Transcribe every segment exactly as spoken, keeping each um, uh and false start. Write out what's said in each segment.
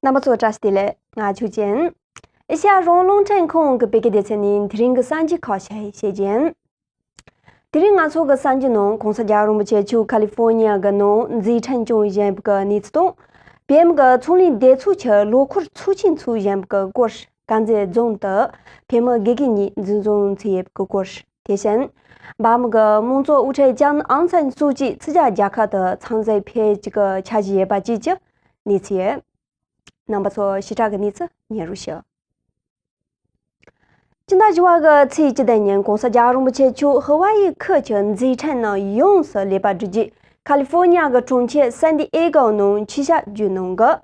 རྣམ་པ་ཚོ་བཀྲ་ཤིས་བདེ་ལེགས། ང་ཆོས་ཅན། ཨེ་ཤ་ཡ་རང་དབང་རླུང་འཕྲིན་ཁང་གི་བོད་སྐད་སྡེ་ཚན་ནས་དེ་རིང་གི་གསར་འགྱུར་ཁག་ཞིག་བཤད་ཀྱི་ཡིན། དེ་རིང་ང་ཚོ་གི་གསར་འགྱུར་ནང་གོང་ས་རྒྱལ་བ་རིན་པོ་ཆེ་མཆོག་ཁ་ལི་ཧྥོ་ནི་ཡ་གི་ནང་མཛད་འཕྲིན་སྐྱོང་བཞིན་པའི་གནས་ཚུལ་དང་། བོད་མི་གི་ཚོང་ལས་སྡེ་ཚོགས་ཀྱི་ལོ་འཁོར་ཚོགས་ཆེན་འཚོགས་བཞིན་པའི་སྐོར། དཀར་མཛེས་རྫོང་དུ་བོད་མི་དགེ་རྒན་གཉིས་འཛིན་བཟུང་བྱས་ཡོད་པའི་སྐོར། དེ་བཞིན། འབར་མ་གི་དམངས་གཙོ་དབུ་ཁྲིད་ལྕམ་ཨང་སན་སུའུ་ཅི་ཕྱི་རྒྱལ་རྒྱལ་ཁབ་ཏུ་འཚམས་གཟིགས་ཕེབས་རྒྱུ་གི་འཆར་གཞི་ཡོད་པ་བཅས་ཀྱི་གནས་ཚུལ་ཡོད། རྣམ་པ་ཚོ་ཞིབ་ཕྲ་གི་གནས་ཚུལ་ཉན་རོགས་ཞུ། སྤྱི་ཟླ་བཞི་པ་གི་ཚེས་བཅུ་དང་ཉིན་གོང་ས་རྒྱལ་བ་རིན་པོ་ཆེ་མཆོག་ཧ་ཝ་ཡི་ཁུལ་གྱི་མཛད་འཕྲིན་རྣམས་ཡོངས་སུ་ལེགས་པར་བསྒྲུབས་རྗེས། ཁ་ལི་ཧྥོ་ནི་ཡ་གི་གྲོང་ཁྱེར་སན་ཏི་ཨེ་གོ་ནང་ཆོས་ཞབས་བརྒྱུད་གནང་གི།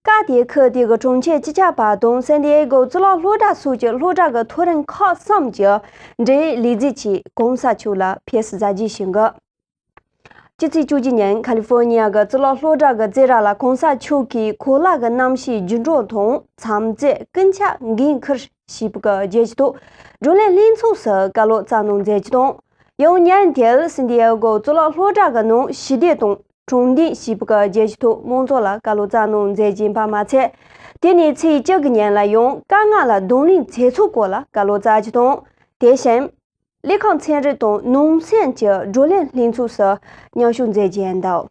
སྐབས་དེའི་ཁུལ་དེ་གི་གྲོང་ཁྱེར་སྤྱི་ཁྱབ་པ་དང་སན་ཏི་ཨེ་གོ་གཙུག་ལག་སློབ་གྲྭ་སོགས་ཀྱི་སློབ་གྲྭ་གི་མཐོ་རིམ་ཁག་གསུམ་གྱི་འབྲེལ་ཡོད་ལས་བྱེད་ཀྱིས་གོང་ས་མཆོག་ལ་ཕེབས་བསུ་གཟབ་རྒྱས་ཞུས་འགོ། སྤྱི་ཚེས་བཅུ་གཅིག་ཉིན་ཁ་ལི་ཧྥོ་ནི་ཡ་གི་གཙུག་ལག་སློབ་གྲྭ་གི་རྩེ་ར་ལ་གོང་ས་མཆོག་གིས་གོ་ལ་གི་རྣམ་ཤེས་རྒྱུན་འཁྱོངས་དང་། མཚམས་རྩོད་ཀུན་ཁྱབ་འགན་འཁུར་བྱེད་པའི་རྒྱལ་སྤྱི་ཐོག་བགྲོ་གླེང་ལྷན་ཚོགས་སུ་བཀའ་སློབ་སྩལ་གནང་མཛད་རྒྱུ་དང་། ཡང་ཉིན་དེར་སན་ཏི་ཨེ་གོ་གཙུག་ལག་སློབ་གྲྭ་གི་ནང་ཞི་བདེ་དང་དྲང་བདེན་ཞེས་པའི་རྒྱལ་སྤྱི་ཐོག་དམངས་གཙོ་ལ་བཀའ་སློབ་སྩལ་གནང་མཛད་ཀྱིན་པ་མ་ཚད། དེ་ནས་ཚེས་བཅུ་གི་ཉིན་ལ་ཡང་དཀའ་ངལ་ལ་གདོང་ལེན་བྱེད་ཚུལ་སྐོར་ལ་བཀའ་སློབ་སྩལ་རྒྱུ་དང་། དེ་བཞིན། ལས་ཁུངས་ཚན་རིག་དང་ནང་སེམས་ཀྱི་བགྲོ་གླེང་ལྷན་ཚོགས་སུ་མཉམ་ཞུགས་མཛད་ཀྱིན་འདུག།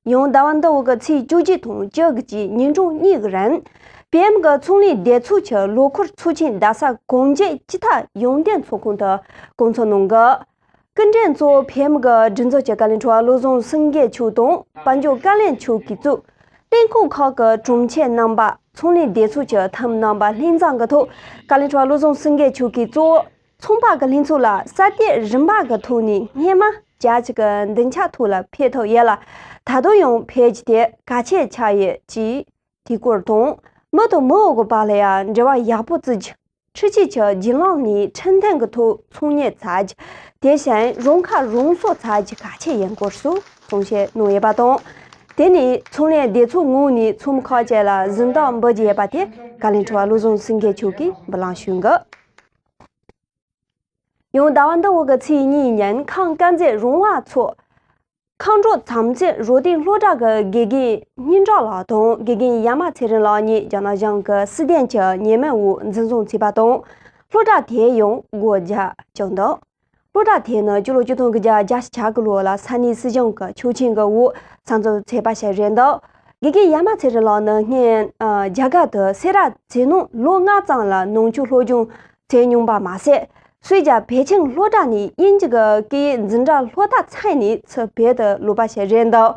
ཡང་ཟླ་བ་འདི་འོག་གི་ཚེས་བཅུ་གཅིག་དང་བཅུ་དགུ་བཅས་ཉིན་གྲངས་གཉིས་ཀྱི་རིང་། བོད་མི་གི་ཚོང་ལས་སྡེ་ཚོགས་ཀྱི་ལོ་འཁོར་ཚོགས་ཆེན་རྡ་ས་གངས་ཅན་སྤྱི་ཐབ་ཡོན་ཏན་ཚོགས་ཁང་དུ་སྐོང་ཚོགས་གནང་གི། སྐུ་མགྲོན་གཙོ་བོ་བོད་མི་གི་སྒྲིག་འཛུགས་ཀྱི་བཀའ་བློན་ཁྲི་པ་བློ་བཟང་སེང་གེ་མཆོག་དང་དཔལ་འབྱོར་བཀའ་བློན་མཆོག་གིས་གཙོས། གླིང་ཁུལ་ཁག་གི་གྲོང་ཁྱེར་རྣམ་པ། ཚོང་ལས་སྡེ་ཚོགས་ཀྱི་འཐུས་མི་རྣམ་པ་ལྷན་མཛངས་ཀྱི་ཐོག་བཀའ་བློན་ཁྲི་པ་བློ་བཟང་སེང་གེ་མཆོག་གིས་གཙོ་བོ། ཚོང་པ་གི་ལྷན་ཚོགས་ལ་གསར་གཏོད་རིམ་པ་གི་ཐོག་ནས་སྔོན་མ་བརྒྱ་ཆ་གི་བདུན་ཅུ་ཐོག་ལ་ཕེབས་ཐུབ་ཡོད་ལ། ད་དུང་ཡང་ཕེབས་རྒྱུ་དེ་གལ་ཆེ་ཆགས་ཡོད་ཅེས། དེའི་སྐོར་དང་། མི་དང་མི་བར་གྱི་བར་ལ་ཡང་འབྲེལ་བ་ཡག་པོ་བཙུགས་རྒྱུ། འཕྲུལ་ཆས་ཀྱི་བརྒྱུད་ལམ་ནས་འཕྲིན་ཕྲན་གྱི་ཐོག་ཚོང་གཉེར་བྱ་རྒྱུ། དེ་བཞིན་རང་ཁ་རང་གསོ་བྱ་རྒྱུ་གལ་ཆེ་ཡིན་སྐོར་སོགས་གསུང་བཤད་གནང་ཡོད་པ་དང་། དེ་ནས་ཚོང་ལས་སྡེ་ཚོགས་ངོས་ནས་ཚོང་མི་ཁག་ཅིག་ལ་གཟེངས་རྟགས་འབུལ་རྒྱུ་ཡོད་པ་དེ་བཀའ་བློན་ཁྲི་པ་བློ་བཟང་སེང་གེ་མཆོག་གིས་འབུལ་ལམ་ཞུས་འདུག། ཡང་ཟླ་བ་འདི་འོག་གི་ཚེས་གཉིས་ཉིན་ཁམས་དཀར་མཛེས་རོང་བ་མཚོ། ཁམས་འབྲུག་མཚམས་ཚོད་རོ་སྟེང་སློབ་གྲྭ་གི་དགེ་རྒན་སྙན་གྲགས་ལགས་དང་དགེ་རྒན་ཡ་མ་ཚེ་རིང་ལགས་གཉིས་རྒྱ་ནག་གཞུང་གི་སྲིད་དོན་གྱི་ཉེས་མིང་འོག་འཛིན་བཟུང་བྱས་པ་དང་། སློབ་གྲྭ་དེ་ཡང་སྒོ་རྒྱག་བཅུག་འདུག། སློབ་གྲྭ་དེ་ནི་སྤྱི་ལོ་ཆིག་སྟོང་དགུ་བརྒྱ་བརྒྱད་ཅུ་གྱ་དགུ་ལོ་ལ་ས་གནས་སྲིད་གཞུང་གི་ཆོག་མཆན་གྱི་འོག་གསར་འཛུགས་བྱས་པ་ཞིག་རེད་འདུག། དགེ་རྒན་ཡ་མ་ཚེ་རིང་ལགས་ནི་སྔོན་རྒྱ་གར་དུ་སེ་ར་བྱེས་ནང་ལོ་ལྔ་ཙམ་ལ་ནང་ཆོས་སློབ་སྦྱོང་བྱས་མྱོང་པ་མ་ཟད། སུད་སི་པེ་ཅིང་སློབ་གྲྭ་ནས་དབྱིན་ཇི་གི་སྐད་ཡིག་འཛིན་གྲྭ་སློབ་མཐར་ཕྱིན་ནས་ཚུར་བོད་དུ་ལོག་པ་ཞིག་རེད་འདུག།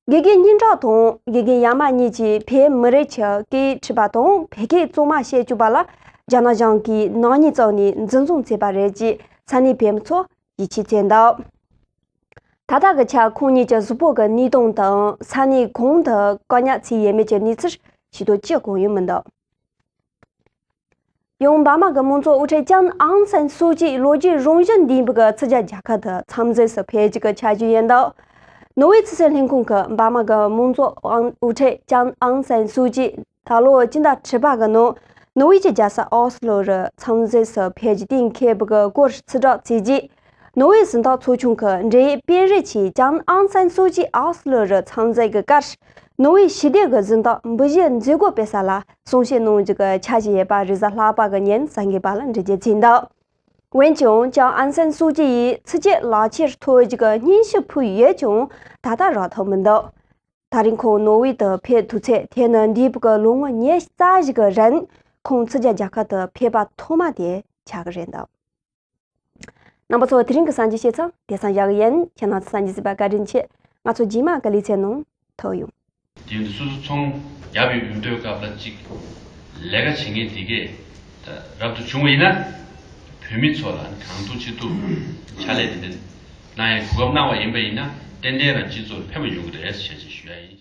དགེ་རྒན་སྙན་གྲགས་དང་དགེ་རྒན་ཡ་མ་གཉིས་ཀྱིས་བོད་མི་རིགས་ཀྱི་སྐད་ཡིག་ཁྲིད་པ་དང་བོད་སྐད་གཙང་མ་བཤད་བཅུག་པ་ལ་རྒྱ་ནག་གཞུང་གིས་ནག་ཉེས་བཙུགས་ནས་འཛིན་བཟུང་བྱས་པ་རེད་ཅེས་ས་གནས་བོད་མི་ཚོས་ཡིད་ཆེས་བྱས་འདུག། ད་ལྟ་གི་ཆར་ཁོང་གཉིས་ཀྱི་གཟུགས་པོ་གི་གནས་སྟངས་དང་ས་གནས་གང་དུ་བཀག་ཉར་བྱས་ཡོད་མེད་ཀྱི་གནས་ཚུལ་ཞིབ་ཏུ་བཅུད་དགོས་ཡོད་མི་འདུག། ཡང་འབར་མ་གི་དམངས་གཙོ་དབུ་ཁྲིད་ལྕམ་ཨང་སན་སུའུ་ཅི་ལོ་རྒྱུས་རང་བཞིན་ལྡན་པའི་ཕྱི་རྒྱལ་རྒྱལ་ཁབ་ཏུ་འཚམས་གཟིགས་སུ་ཕེབས་རྒྱུ་གི་འཆར་གཞི་ཡིན་འདུག། ནོར་ཝེ་ཕྱི་སྲིད་ལྷན་ཁང་གིས་འབར་མ་གི་དམངས་གཙོ་དབུ་ཁྲིད་ལྕམ་ཨང་སན་སུའུ་ཅི་ད་ལོ་སྤྱི་ཟླ་དྲུག་པ་གི་ནང་ནོར་ཝེ་གྱི་རྒྱལ་ས་ཨོ་སི་ལོ་རུ་འཚམས་གཟིགས་སུ་ཕེབས་རྒྱུ་གཏན་འཁེལ་བའི་སྐོར་ཕྱིར་བསྒྲགས་བྱས་རྗེས། ནོར་ཝེ་གཟེངས་རྟགས་ཚོགས་ཆུང་གི་འབྲེལ་ཡོད་དཔོན་རིགས་ཀྱིས་ལྕམ་ཨང་སན་སུའུ་ཅི་ཨོ་སི་ལོ་རུ་འཚམས་གཟིགས་ཀྱི་སྐབས། ནོར་ཝེ་ཞི་བདེ་གི་གཟེངས་རྟགས་འབུལ་བཞེས་མཛད་སྒོ་སྤེལ་ས་ལ་གསུང་བཤད་གནང་རྒྱུ་གི་འཆར་གཞི་ཡོད་པ་རེས་གཟའ་ལྷག་པ་གི་ཉིན་གསར་འགོད་པ་ལ་འགྲེལ་བརྗོད་བྱས་འདུག། འོན་ཀྱང་ལྕམ་ཨང་སན་སུའུ་ཅི་ཡིས་ཕྱི་རྒྱལ་ལག་ཁྱེར་ཐོབ་རྒྱུ་གི་སྙན་ཞུ་ཕུལ་ཡོད་ཀྱང་ད་ལྟ་རག་ཐུབ་མི་འདུག། ད་རིང་ཁོང་ནོར་ཝེ་དུ་ཕེབས་ཐུབ་ཚེ་དེ་ནི་འདས་པའི་ལོ་ངོ་ཉི་ཤུ་རྩ་བཞི་གི་རིང་ཁོང་ཕྱི་རྒྱལ་རྒྱལ་ཁབ་ཏུ་ཕེབས་པ་ཐོག་མ་དེ་ཆགས་ཀྱི་རེད་འདུག། རྣམ་པ་ཚོ་དེ་རིང་གི་གསར་འགྱུར་བཤད་མཚམས་དེ་ཙམ་བཞག་གི་ཡིན། ཁྱེད་རྣམ་ཚོ་གསར་འགྱུར་གཟིགས་པར་བཀའ་དྲིན་ཆེ། ང་ཚོ་རྗེས་མ་གི་ལེ་ཚན་ནང་ཐུག་ཡོང་། དེ་ཡིན་དུས་སོ་སོ་ཚོང་རྒྱབ་ཡོད་དུས་སྐབས་ལ་གཅིག་ལས་ཀ་བྱེད་མཁན་དེ་གས་ད་རབ་ཏུ་བྱུང་བ་ཡིན་ན་བོད་མི་ཚོ་ལ་གང་ཐུབ་ཅི་ཐུབ་ཕྱག་ལས་དེ་འདྲ་གནང་ཡའི་གོ་སྐབས་གནང་བ་ཡིན་པ་ཡིན་ན་ཏན་ཏན་རང་སྤྱི་ཚོགས་ལ་ཕན་པ་ཡོང་གི་རེད་ཞེས་ཞུ་ཡ་ཡིན།